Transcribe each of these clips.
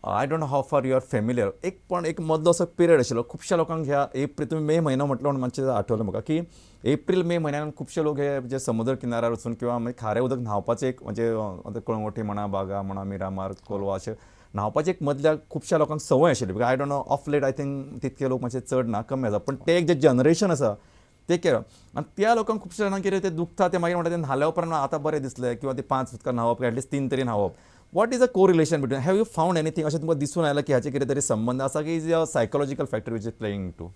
I don't know how far you are familiar, एक पण एक मदलो असो पिरियड आशिल्लो खुबश्या लोकांक ह्या एप्रील, तुमी मे म्हयनो म्हटलो म्हणून मातशें आठवलें म्हाका की एप्रील मे म्हयन्यान खुबशे लोक हे जे समुद्र किनाऱ्यार वचून किंवा मागीर खारें उदक न्हांवपाचें एक म्हणजे कळंगोटी म्हणा, बागा म्हणा, मिरामार, कोलवा अशें न्हांवपाचें एक मदल्या खुबश्या लोकांक संवय आशिल्ली. Because I don't know of late I think तितके लोक मातशे चड ना, कमी आसा, पण ते एक जे जनरेशन आसा ते केलं आनी त्या लोकांक खुबश्या जाणांक कितें तें दुखता, ते मागीर म्हणटा ते न्हाल्या उपरांत आतां बरें दिसलें किंवा ते 5 उदकां न्हांवप एटलिस्ट 3 तरी न्हांवप. What is a correlation between, have you found anything अशें तुमकां दिसून आयलां की हाचें कितें तरी संबंद आसा की is a psychological factor which is playing to?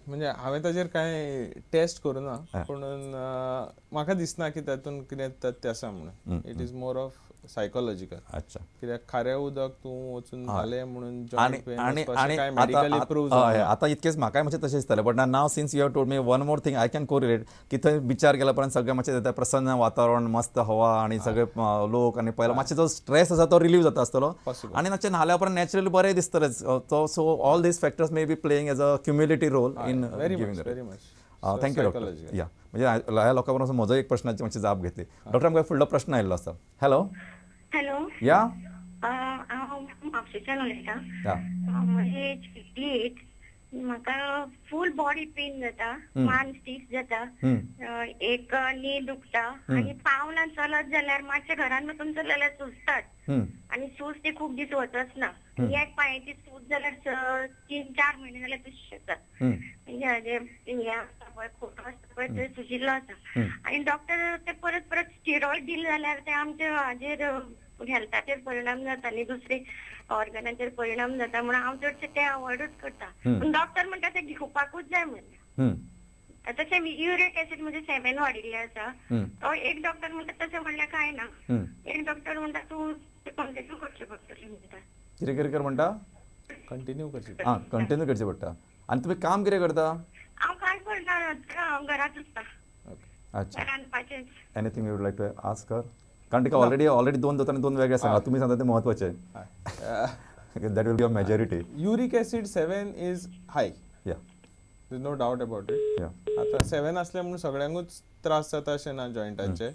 म्हणजे हांवें ताजेर कांय टेस्ट करूं ना, पूण म्हाका दिसना की तातूंत कितें तथ्य आसा म्हणून. It is more of psychological. अच्छा, कित्याक खारें उदक तूं वचून न्हालें म्हणून जॉयंट पेन अशें कांय मेडिकली प्रूव जावना. आतां इतकेंच म्हाकाय मातशें तशें दिसतालें, but now since you have told me one more thing I can correlate की थंय विचार केल्या उपरांत सगळें मातशें जाता, प्रसन्न वातावरण, मस्त हवा आनी सगळे लोक आनी पयलो मातशें जो स्ट्रेस आसा तो रिलीव जाता आसतलो आनी मातशें न्हाल्या उपरांत नॅचरली बरें दिसतलेंच. So all these factors may be playing as a cumulative role in giving. Very much. Thank you doctor. या म्हणजे ह्या लोकां बरोबर म्हजो एक प्रश्नाची मातशी जाप घेतली. डॉक्टर, आमकां फुडलो प्रश्न आयिल्लो आसा. हॅलो. हॅलो. या, हांव म्हापशेच्यान उलयतां. म्हजी एज 58. म्हाका फूल बॉडी पेन जाता, मान स्टीफ जाता, एक नी दुखता आनी पावलां चलत जाल्यार मातशें घरान वचून चलत जाल्यार सुजतात आनी सूज ती खूब दीस वचच ना. एक पांयाची सूज जाल्यार 3-4 म्हयने जाल्यार तशी आसा, म्हणजे हें आसता पळय खोटो आसता पळय ते सुजिल्लो आसा आनी डॉक्टर ते परत परत स्टिरॉयड दिले जाल्यार ते आमच्या हाजेर हेल्थाचेर परिणाम जाता आनी दुसरे ऑर्गनाचेर परिणाम जाता म्हणून हांव चडशें ते अवॉयडूच करता. पूण डॉक्टर म्हणटा ते घेवपाकूच जाय म्हणून. तशें युरीक एसीड म्हणजे 7 वाडिल्ले आसा. तो एक डॉक्टर म्हणटा तशें म्हणल्यार कांय ना, एक डॉक्टर म्हणटा तूं कंटिन्यू करचें पडटलें म्हणटा. कितें कितें कर म्हणटा? कंटिन्यू करचें. आं, कंटिन्यू करचें पडटा. आनी तुमी काम कितें करता? हांव कांय करना, हांव घरांत आसता. अच्छा, रांदपाचें. Anything you would like to ask her? कारण तिका ऑलरेडी ऑलरेडी 2 दोतोरांनी 2 वेगळे सांगला, तुमी सांगता ते म्हत्वाचें. That will be a majority. Uric acid 7 is high. Yeah, there is no doubt about it. आतां 7 आसले म्हणून सगळ्यांकूच त्रास जाता अशें ना जॉयंटांचे,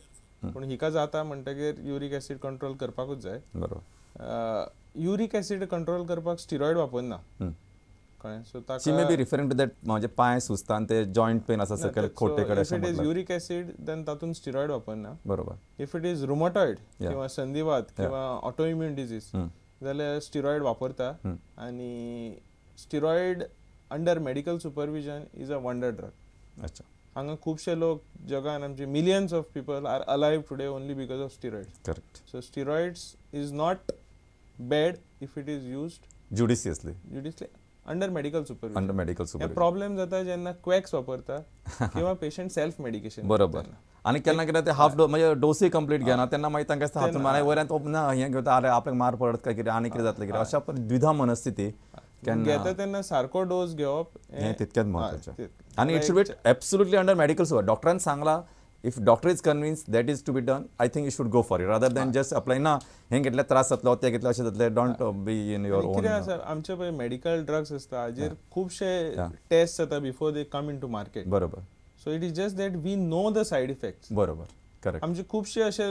पूण हिका जाता म्हणटकीर युरीक एसीड कंट्रोल करपाकूच जाय. बरोबर. युरीक एसीड कंट्रोल करपाक स्टिरॉयड वापरना, कळ्ळें? सो ताका she may be referring to that म्हणजे पांय सुजता आनी ते जॉयंट पेन आसा सकयल खोटे कडेन. If it is uric acid then तातूंत स्टिरॉयड वापरना. बरोबर. If it is rheumatoid किंवा संधिवात किंवा ऑटोइम्यून डिजीज जाल्यार स्टिरॉयड वापरता आनी steroid under medical supervision is a wonder drug. अच्छा, हांगा खुबशे लोक जगान आमचे millions of people are alive today only because of steroids. Correct. So steroids is not bad if it is used judiciously, judiciously under medical supervision. Under medical supervision. Problem जाता जेन्ना क्वॅक्स वापरता किंवा पेशंट सेल्फ मेडिकेशन. बरोबर. आनी केन्ना केन्ना ते half dose म्हणजे डोसूय कंप्लीट घेना तेन्ना मागीर तांकां दिसता हातून मार वयल्यान तो ना हें घेता, अरे आपल्याक मार पडत काय कितें आनी कितें जातलें कितें, अशा द्विधा मनस्थिती घेता तेन्ना सारको डोस घेवप हें तितकेंच म्हत्वाचें. आनी it should be absolutely under medical supervision. डॉक्टरान सांगला, if doctor is convinced that is to be done, I think you should go for it rather than just apply ना हें घेतल्यार त्रास जातलो तें घेतल्यार अशें जातलें. Don't be in your own. कितें आसा आमचे पळय मेडिकल ड्रग्स आसता हाजेर खुबशे टेस्ट जाता before they come in to market. बरोबर. So it is just that we know the side effects. बरोबर, करेक्ट. आमचे खुबशे अशे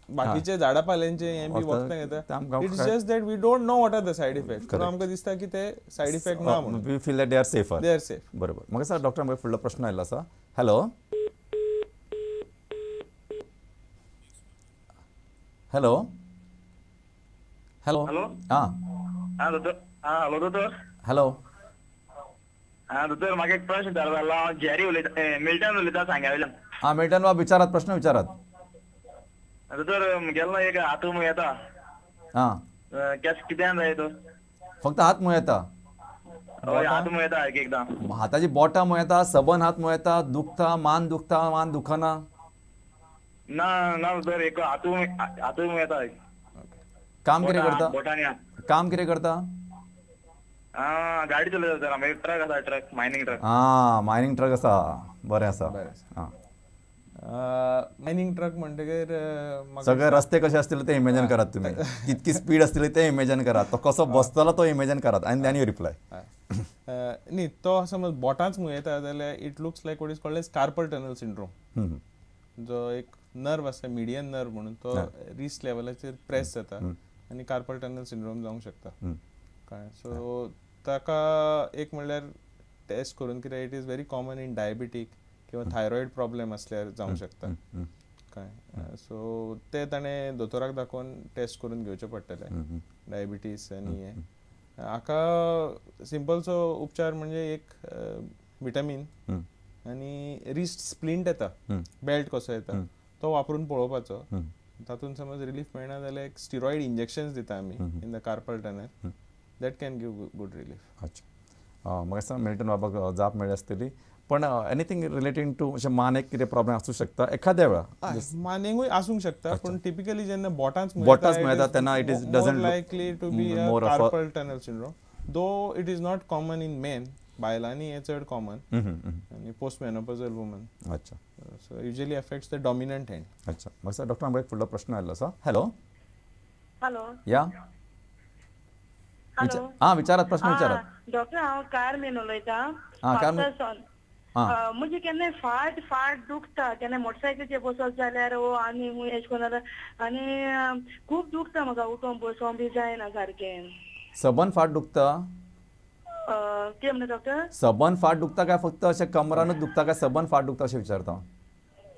बाकीचे झाडा पाल्यांचे हें बी वखदां घेता, it is just that we don't know what are the side effects. पूण आमकां दिसता की ते सायड इफेक्ट ना म्हणून we feel that they are safer. They are safe. बरोबर. म्हाका सर डॉक्टर म्हाका फुडलो प्रश्न आयिल्लो आसा. हॅलो. हॅलो. हॅलो. हां हॅलो दोतोर. हॅलो. हां दोतोर, म्हाका एक प्रश्न विचारपाक जाय. हांव जेरी उलयतां, मिल्टन उलयतां सांग्या वयल्यान. हां मिल्टन बाब, विचारात, प्रश्न विचारात. दोतोर, म्हगेलो एक हात मुयेता. हां, केस कित्यान जाय तो? फक्त हात मुयेता? हय, हात मुयेता एक एकदां. हाताची बोटां मुयेता, सबन हात मुयेता, दुखता, मान दुखता, मान दुखना? ना ना दोतोर, एक हातूय मुयेता. काम कितें करता? काम कितें करता? गाडी चलयता सर. आमगे ट्रक आसा, ट्रक, मायनींग ट्रक. आं, मायनींग ट्रक आसा, बरें आसा. आं, मायनींग ट्रक म्हणटकीर सगळे रस्ते कशे आसतले ते इमेजन करात तुमी, कितकी स्पीड आसतली ते इमेजन करात, तो कसो बसतलो तो इमेजन करात आनी then you reply. न्ही, तो समज बोटांच मुयेता जाल्यार it looks like what is called as carpal tunnel syndrome. जो एक नर्व आसा, मिडियन नर्व म्हणून, तो रिस्ट लेवलाचेर प्रेस जाता आनी कार्पल टनल सिंड्रोम जावंक शकता. कळ्ळें. सो ताका एक म्हणल्यार टेस्ट करून, कित्याक it is very common in diabetic किंवा थायरॉयड प्रॉब्लेम आसल्यार जावंक शकता. कळ्ळें. सो ते ताणें दोतोराक दाखोवन टेस्ट करून घेवचें पडटलें, डायबिटीज आनी हें. हाका सिंपलसो उपचार म्हणजे एक विटामीन आनी रिस्ट स्प्लिंट येता, बेल्ट कसो येता तो वापरून पळोवपाचो. तातूंत समज रिलीफ मेळना जाल्यार एक स्टिरॉयड इंजेक्शन्स दिता आमी in the carpal tunnel, that can give good relief. अच्छा, म्हाका दिसता मिल्टन बाबाक जाप मेळ्ळी आसतली. पण एनीथिंग रिलेटींग टू अशें मानेक कितें प्रॉब्लेम आसूं शकता एखाद्या वेळा? मानेकूय आसूंक शकता, पूण टिपिकली जेन्ना बोटांच बोटांच मेळटा तेन्ना it is doesn't likely to be a carpal tunnel syndrome, though it is not common in men. बायलांनी हें चड कॉमन आनी पोस्ट मेनोपॉजल वुमन. अच्छा, so usually affects the dominant hand. अच्छा, म्हाका डॉक्टर आमकां एक फुडलो प्रश्न आयिल्लो आसा. हॅलो. हॅलो. या. हॅलो. आं, विचारात, प्रश्न विचारात. डॉक्टर, हांव कारमेन उलयतां. म्हजे केन्ना फाट फाट दुखता, केन्ना मोटरसायकलीचेर बसत जाल्यार वो आनी एशें करून जाल्यार आनी खूब दुखता म्हाका, उठोन बसोंक बी जायना सारकें. सबंद फाट दुखता? कितें म्हणटा डॉक्टर? सबंद फाट दुखता काय फक्त अशें कमरानूच दुखता काय सबंद फाट दुखता अशें विचारता?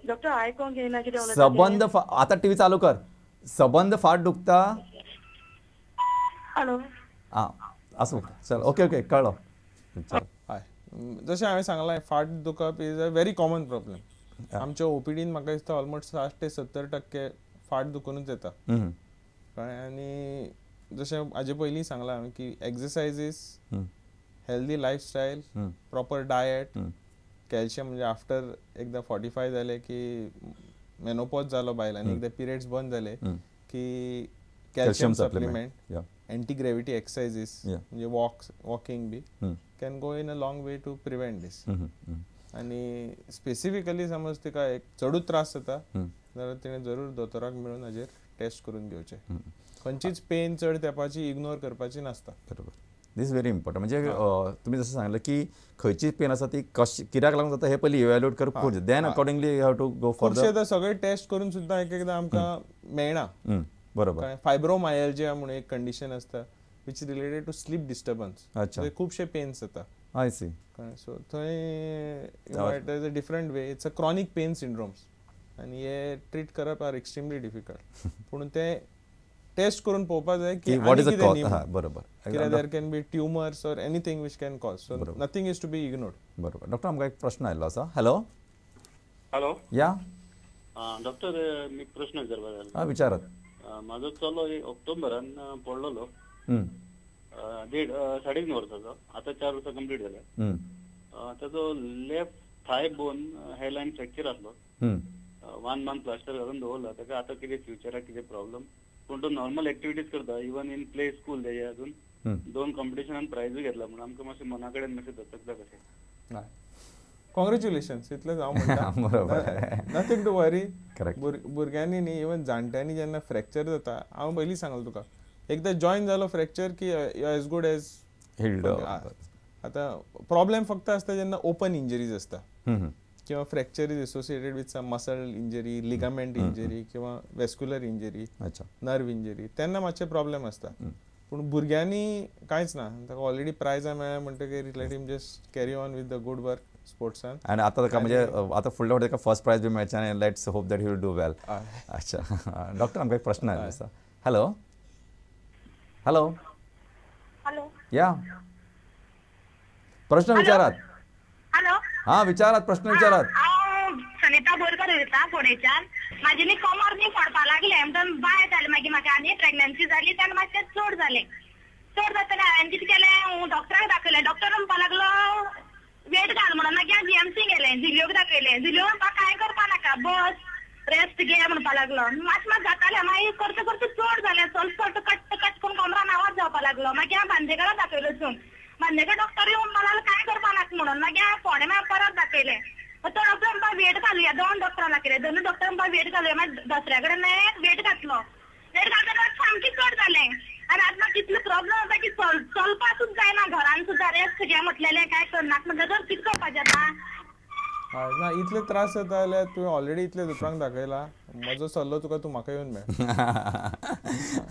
डॉक्टर आयकोंक येयना कितें उलयता. सबंद, आतां टिवी चालू कर. सबंद फाट दुखता? हॅलो. आं, आसूं, चल, ओके ओके, कळ्ळो. हय, जशें हांवें सांगलां, फाट दुखप is a very common problem. आमच्या ओपीडीन म्हाका दिसता ऑलमोस्ट 60 ते 70% फाट दुखुनूच येता. कळ्ळें. आनी जशें हाजे पयलीं सांगलां हांवें की exercises, healthy lifestyle, proper diet, calcium, म्हणजे आफ्टर एकदां 45 जाले की मेनोपॉज जालो बायलांनी, एकदां पिरियड्स बंद जाले की calcium supplement, anti gravity exercises म्हणजे walking B can go in a long way to prevent this. आनी स्पेसिफिकली समज तिका एक चडूच त्रास जाता जाल्यार तिणें जरूर दोतोराक मेळून हाजेर टेस्ट करून घेवचें. खंयचीच पेन चड तेंपाची इग्नोर करपाची नासता. बरोबर, this very important. म्हणजे तुमी जशें सांगलें की खंयची पेन आसा ती कशी कित्याक लागून जाता हें पयलीं इव्हॅल्युएट करप खूब, then accordingly you have to go for. खुबशे सगळे टेस्ट करून सुद्दां एक एकदां आमकां मेळना. बरोबर. फायब्रोमायल्जिया म्हणून एक कंडिशन आसता which is related to sleep disturbance. अच्छा. खुबशे पेन्स जाता. I see. सो थंय there is a different way, it's a chronic pain syndromes आनी हे ट्रीट करप आर एक्स्ट्रीमली डिफिकल्ट. पूण ते टेस्ट करून पळोवपाक जाय की what is the cause. बरोबर, कित्याक there can be tumours or anything which can cause, so nothing is to be ignored. बरोबर. डॉक्टर, आमकां एक प्रश्न आयिल्लो आसा. हॅलो. हॅलो. या डॉक्टर, मी प्रश्न विचारपाक जाय. आं, विचारात. म्हाजो चलो ऑक्टोबरान पडलेलो, 3.5 वर्साचो, आतां 4 वर्सां कंप्लीट जाल्या. ताचो left thigh bone hairline fracture आसलो. 1 मंथ प्लास्टर घालून दवरला ताका. आतां कितें फ्युचराक कितें प्रॉब्लम, पूण तो नॉर्मल एक्टिविटीज करता, इवन इन प्ले स्कूल तेजे अजून 2 कॉम्पिटिशनान प्रायजूय घेतला, म्हणून आमकां मातशें मना कडेन मातशें दचकता कशें. कॉंग्रेच्युलेशन्स, इतलेंच हांव म्हणटा. Nothing to worry. भुरग्यांनी न्ही, इवन जाणट्यांनी जेन्ना फ्रॅक्चर जाता, हांव पयलीं सांगलो तुका, एकदां जॉईन जालो फ्रॅक्चर की you as good as healed. आतां प्रॉब्लेम फक्त आसता जेन्ना ओपन इंजरीज आसता किंवा fracture is associated with some muscle injury, ligament injury किंवा वेस्क्युलर इंजरी, नर्व इंजरी, तेन्ना मातशे प्रॉब्लेम आसता. पूण भुरग्यांनी कांयच ना, ताका ऑलरेडी प्रायजां मेळ्ळ्या म्हणटकीर let him just carry on with the good work स्पोर्ट्सान. आनी आतां ताका म्हणजे आतां फुडल्या फावटी ताका फर्स्ट प्रायज बी मेळचें आनी let's hope that he will do well. अच्छा, डॉक्टर, आमकां एक प्रश्न आयिल्लो आसा. हॅलो. हॅलो. हॅलो. या, प्रश्न विचारात. हॅलो. हां, विचारात, प्रश्न विचारात. हांव सनिता बोरकर उलयतां फोंडेच्यान. म्हाजी न्ही कमर न्ही फोडपा लागलें, म्हणटन बाय जालें मागीर म्हाका आनी प्रेग्नन्सी जाली तेन्ना मातशें चड जालें. चड जातना हांवें कितें केलें, डॉक्टराक दाखयलें. डॉक्टर म्हणपा लागलो वेट घाल म्हणून. मागीर हांव जीएमसी गेलें, झिलियोक दाखयलें. झिलियो म्हणपा कांय करपा नाका, बस रेस्ट घे म्हणपा लागलो. मातशें मात जातालें, मागीर करता करता चड जालें, चलता चलता कट्ट कट्ट करून कमरान आवाज जावपा लागलो. मागीर हांव बांदेकराक दाखयलो वचून, बांदेकर डॉक्टर येवन म्हणपा लागलो कांय करपा नाका म्हणून. मागीर हांवें फोंडें मागीर परत दाखयलें. तो डॉक्टर म्हणपा वेट घालुया, 2 डॉक्टरां दाखयले, दोनूय डॉक्टर म्हणपा वेट घालुया. मागीर दुसऱ्या कडेन वेट घातलो, वेट घालतना सामकें चड जालें. आनी आतां म्हाका कितलो प्रॉब्लम जाता की चलपाकूच जायना, घरान सुद्दां रेस्ट घे म्हटलेलें, कांय करनाका म्हणटा, तर कितें करपाचें आतां? ना, इतले त्रास जाता जाल्यार तुवें ऑलरेडी इतले दोतोरांक दाखयला, म्हजो सल्लो तुका तूं म्हाका येवन मेळ,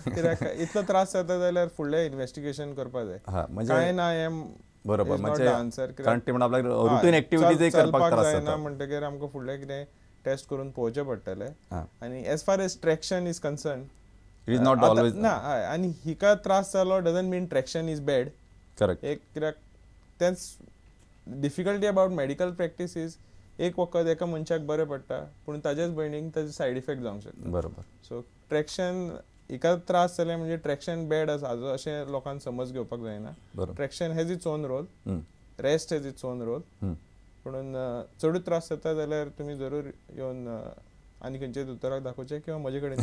कित्याक इतलो त्रास जाता जाल्यार फुडलें इन्वेस्टिगेशन करपाक जाय. कांय ना हें बरोबर, म्हणजे आन्सर, कारण ते आपल्याक रुटीन एक्टिविटीज करपाक त्रास जाता म्हणटकीर आमकां फुडलें कितें टेस्ट करून पळोवचें पडटलें. आनी as far as traction is concern it is not always ना. आनी हिका त्रास जालो doesn't mean traction is bad. Correct. एक कित्याक तेंच difficulty about medical practice is एक वखद एका मनशाक बरें पडटा पूण ताजेच भयणीक ताजे सायड इफेक्ट जावंक शकता. बरोबर. सो ट्रॅक्शन हिका त्रास जाले म्हणजे ट्रॅक्शन बॅड आसा हाजो अशें लोकांक समज घेवपाक जायना. Traction has its own role, rest has its own role, पूण चडूच त्रास जाता जाल्यार तुमी जरूर येवन आनी खंयच्याय दोतोराक दाखोवचें किंवा म्हजे कडेन.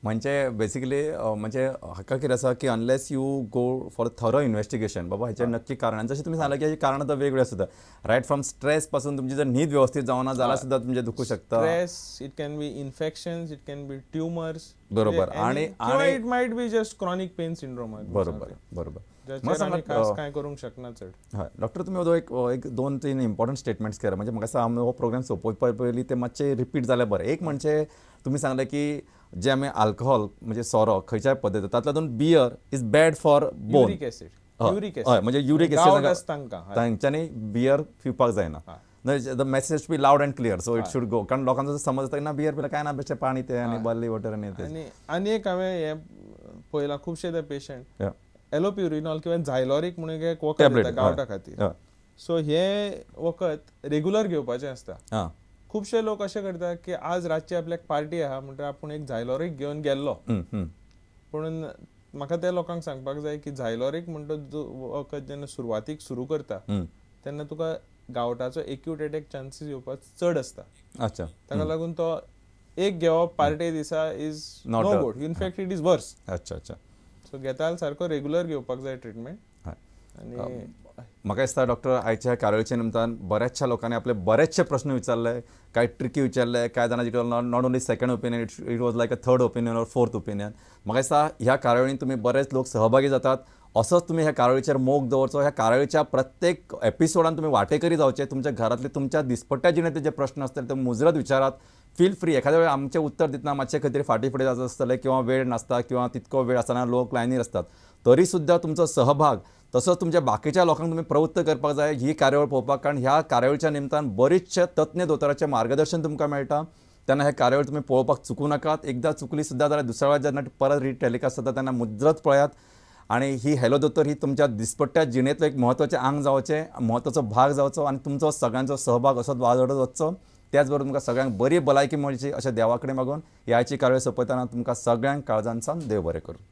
म्हणजे बेसिकली म्हणजे हाका कितें आसा की unless you go for thorough investigation बाबा हाचें नक्की कारण, जशें तुमी सांगलां की हाची कारणां तर वेगळी आसता, रायट फ्रॉम स्ट्रेस पासून तुमची जर न्हीद व्यवस्थीत जावना जाल्यार सुद्दां तुमचें दुखूं शकता. Stress, it can be infections, it can be tumours. बरोबर. आनी it might be just chronic pain syndrome. बरोबर बरोबर. काय करूंक शकना चड. हय डॉक्टर, तुमी एक दोन तीन इम्पॉर्टंट स्टेटमेंट्स केले, म्हणजे म्हाका दिसता आमी हो प्रोग्राम सोंपोवपा पयलीं ते मातशे रिपीट जाल्यार बरें. एक म्हणजे तुमी सांगलें की जे आमी अल्कोहोल म्हणजे सोरो खंयच्याय पद्दतीन तातूंतल्यान beer is bad for bone. Uric acid. हय, म्हणजे युरीक एसिड तांच्यांनी बियर पिवपाक जायना. The message be loud and clear, so it should go. कारण लोकांचो समज जाता ना बियर पिल्यार काय ना, बेश्टें पाणी तें आनी बार्ली वॉटर आनी तें. आनी एक हांवें हें पळयलां खुबशे ते पेशंट एलोप्युरिनॉल किंवा झायलॉरिक म्हणून एक वखद येता गावटा खातीर. सो हे वखद रेगुलर घेवपाचें आसता. खुबशे लोक अशें करता की आज रातची आपल्याक पार्टी आहा म्हणटा आपूण एक झायलॉरिक घेवन गेल्लो, पूण म्हाका त्या लोकांक सांगपाक जाय की झायलॉरिक म्हणटा वखद जेन्ना सुरवातीक सुरू करता तेन्ना तुका गावटाचो एक्यूट एटॅक चान्सीस येवपाक चड आसता. अच्छा. ताका लागून तो एक घेवप पार्टे दिसा is no good, in fact it is worse. अच्छा अच्छा. सो घेता सारको रेगुलर घेवपाक जाय ट्रिटमेंट. आनी म्हाका दिसता डॉक्टर आयच्या कार्यावळीच्या निमतान बऱ्याचशा लोकांनी आपले बरेचशे प्रश्न विचारले, कांय ट्रिकी विचारले, कांय जाणां it was not only second opinion, it was like a third opinion or fourth opinion. म्हाका दिसता ह्या कार्यावळीन तुमी बरेच लोक सहभागी जातात, असोच तुमी ह्या कार्यावळीचेर मोग दवरचो. ह्या कार्यावळीच्या प्रत्येक एपिसोडान तुमी वांटेकरी जावचे. तुमच्या घरांतले तुमच्या दिसपट्ट्या जिणेंतले जे प्रश्न आसतले ते मुजरत विचारात. Feel free. एखाद्या वेळार आमचें उत्तर दितना मातशें खंय तरी फाटीं फुडें जाता आसतलें किंवा वेळ नासता किंवा तितको वेळ आसतना लोक लायनीर आसतात, तरी सुद्दां तुमचो सहभाग तसोच तुमच्या बाकीच्या लोकांक तुमी प्रवृत्त करपाक जाय ही कार्यावळ पळोवपाक, कारण ह्या कार्यावळीच्या निमतान बरीचशे तज्ञ दोतोराचें मार्गदर्शन तुमकां मेळटा. तेन्ना हे कार्यावळ तुमी पळोवपाक चुकूं नाकात. एकदां चुकली सुद्दां जाल्यार दुसऱ्या वेळार जेन्ना परत रिटेलिकास्ट जाता तेन्ना मुजरत पळयात. आनी ही हॅलो दोतोर ही तुमच्या दिसपट्ट्या जिणेंतलो एक म्हत्वाचें आंग जावचें, म्हत्वाचो भाग जावचो आनी तुमचो सगळ्यांचो सहभाग असोच वाडत वचचो. त्याच बरोबर तुमकां सगळ्यांक बरी भलायकी मेळची अशें देवा कडेन मागून ह्या आयची कार्यावळ सोंपयतना तुमकां सगळ्यांक काळजान सावन देव बरें करूं.